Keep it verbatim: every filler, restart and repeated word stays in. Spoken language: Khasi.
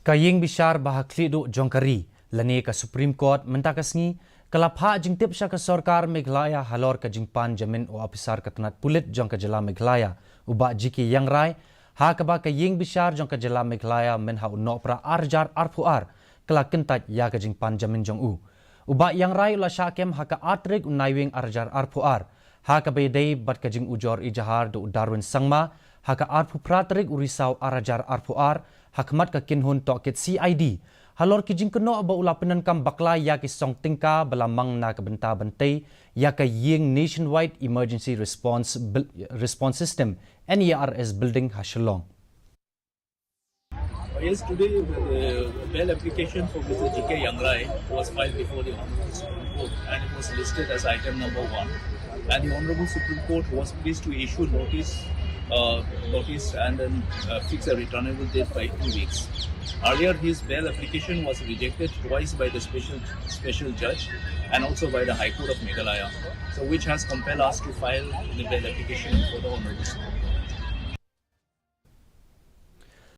Ka ïing bishar ba ha khlieh duh jong ka ri, lane ka Supreme Court, mynta ka sngi ka la phah jingtip sha ka sorkar Meghalaya halor ka jingpan jamin u ophisar ka tnat pulit jong ka jylla Meghalaya, u Bah G K Iangrai, ha kaba ka ïing bishar jong ka jylla Meghalaya mynha u Nohprah ar hajar arphew ar ka la kyntait ïa ka jingpan jamin jong u. U Bah Iangrai u la shah kem ha ka ar tarik u Naiwieng ar hajar arphew ar, ha kaba ïadei bad ka jingujor ijahar da u Darwin Sangma, ha ka arphew phra tarik u Risaw ar hajar arphew ar, ha khmat ka kynhun tohkit C I D, halor ki jingkynnoh ba u la pyndonkam bakla ïa ki song tyngka ba la mang na ka bynta ban tei ïa ka ïing Nationwide Emergency Response Bil-, Response System, N E R S Building ha Shillong. Yes, today the bail application for Mister G K Iangrai was filed before the Honorable Supreme Court, and it was listed as item number one. And the Honorable Supreme Court was pleased to issue notice, uh, notice and then uh, fix a returnable date by two weeks. Earlier, his bail application was rejected twice by the special special judge and also by the High Court of Meghalaya, so which has compelled us to file the bail application for the Honorable Supreme Court.